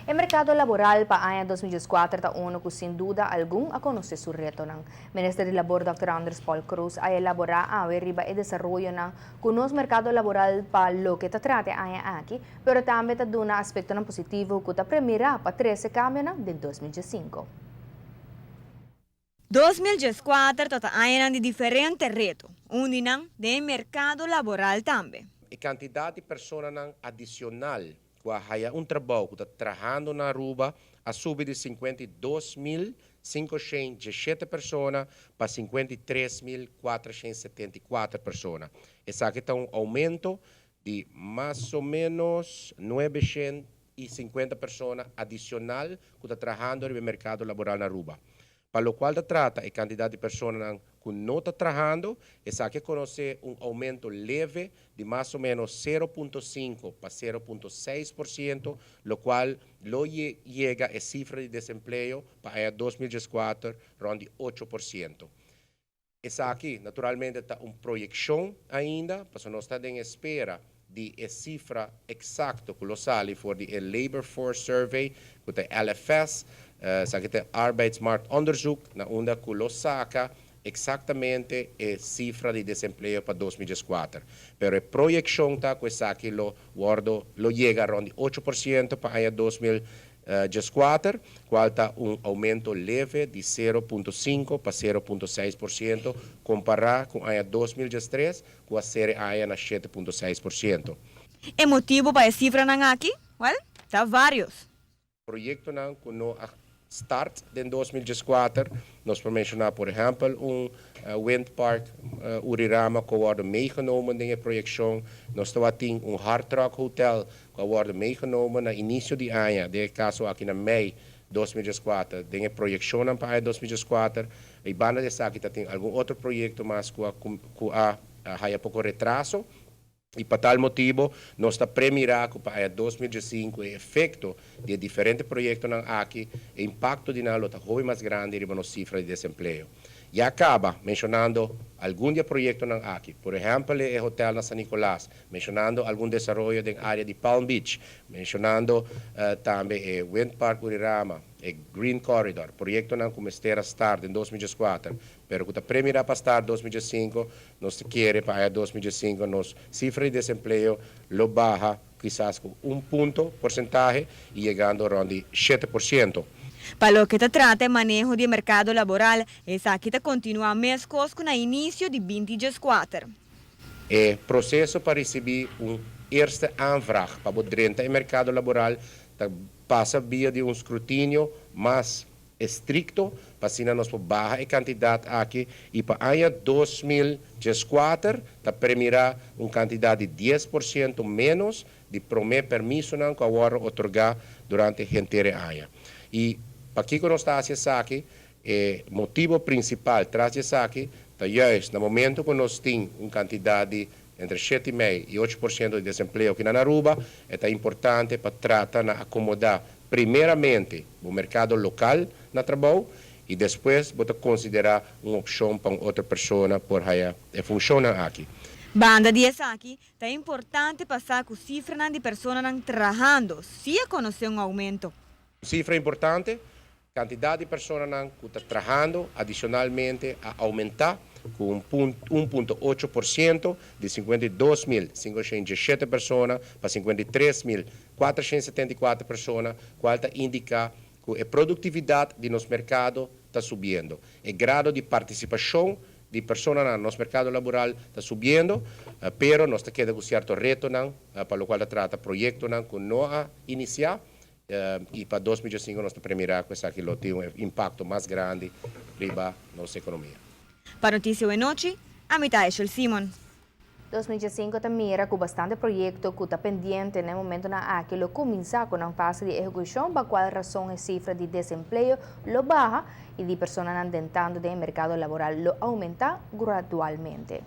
E mercado laboral pa aña 2014 ta uno cu sin duda algun a conoce su retonan. Minister di Labor Dr. Andres Paul Croes a elabora awe riba e desaroyonan cu nos mercado laboral pa loke ta trata e aña aki, pero tambe ta duna aspectonan positivo cu ta premira pa trece cambionan den 2015. 2014 ta aña di diferente reto, unda nan den mercado laboral tambe. E cantidad di persona adicional cu a haya un trabou cu ta trahando na Aruba a subi di 52.517 persona pa 53.474 persona. Esaki ta un aumento di mas o menos 950 persona adicional cu ta trahando den mercado laboral na Aruba. Pa loke ta trata e cantidad di persona cu no ta trahando, esaki a conoce un aumento leve di mas o menos 0,5 pa 0,6%, locual lo yega e cifra di desempleo pa 2014 rond di 8%. Esaki, naturalmente, ta un proyeccion ainda, pasobra nos ta den espera di e cifra exacto cu lo sali for di Labor Force Survey, cu ta LFS, esaki ta arbeidsmarktonderzoek, na unda cu lo saca exactamente e cifra di desempleo pa 2014. Pero e proyeccion ta cu esaki lo wordo lo yega rond 8% pa 2014, cual ta un aumento leve di 0,5 pa 0,6% compara cu aña 2013, cu a cera na 7,6%. E motibo pa e cifranan aki? Well, ta varios. Proyectonan cu no a start den 2014, nos por menciona, por ehempel, un windpark Urirama cu a wordo meegenomen den e proyeccion. Nos tin un Hard Rock Hotel cu a wordo meegenomen na inicio di aña, den caso aki na mei 2014, den e proyeccion pa 2014, y banda di esaki tin algun otro proyecto mas cu a haya poco retraso. Y pa tal motibo, nos ta premira cu pa 2015 e efecto di diferente proyectonan aki, e impacto di nan ta hopi mas grandi riba nos cifra di desempleo. Y caba mencionando algun proyectonan aki, por ehempel, e hotel na San Nicolas, mencionando algun desaroyo den area di Palm Beach, mencionando tambe e Windpark Urirama, e Green Corridor, proyectonan cu mester a start den 2014, pero cu ta premira pa start 2015, nos kier pa 2015 nos cifra di desempleo lo baha kisas cu un punto porcentahe y yegando rond di 7%. Pa loke ta trata maneho di mercado laboral, esaki ta continua mescos cu na inicio di 2014. E proceso pa ricibi un eerste aanvraag pa drenta den mercado laboral ta pasa via di un scrutinio mas estricto pa asina nos baha e cantidad aki y pa aña 2014 ta premira un cantidad di 10% menos di prome permisonan cu a wordo otorga durante henter aña. Y pakico nos ta haci esaki, e motibo principal tras di esaki ta juist na momento cu nos tin un cantidad di entre 7,5 y 8% di desempleo aki na Aruba, ta importante pa trata na acomoda primeramente e mercado local na trabou y despues bo ta considera un opcion pa otro persona por haya funciona aki. Banda di esaki, ta importante pasa cu cifra di personanan trahando, si a conoce un aumento. Cifra importante, cantidad di personanan cu ta trahando adicionalmente a aumenta cu 1,8% di 52.517 persona pa 53.474 persona, cual ta indica cu e productividad di nos mercado ta subiendo. E grado di participacion di persona na nos mercado laboral ta subiendo, pero nos ta keda cu cierto retonan, pa loke ta trata proyectonan cu no a inicia, y pa 2005 nos ta premira cu esaki lo tin un impacto mas grandi riba nos economia. Pa Noticia Anochi, ami ta Simon. 2015 ta mira cu bastante proyecto cu ta pendiente na e momentonan aki lo cuminsa cu un fase di ehecucion, pa cual rason e cifra di desempleo lo baha y di personanan drentando den mercado laboral lo aumenta gradualmente.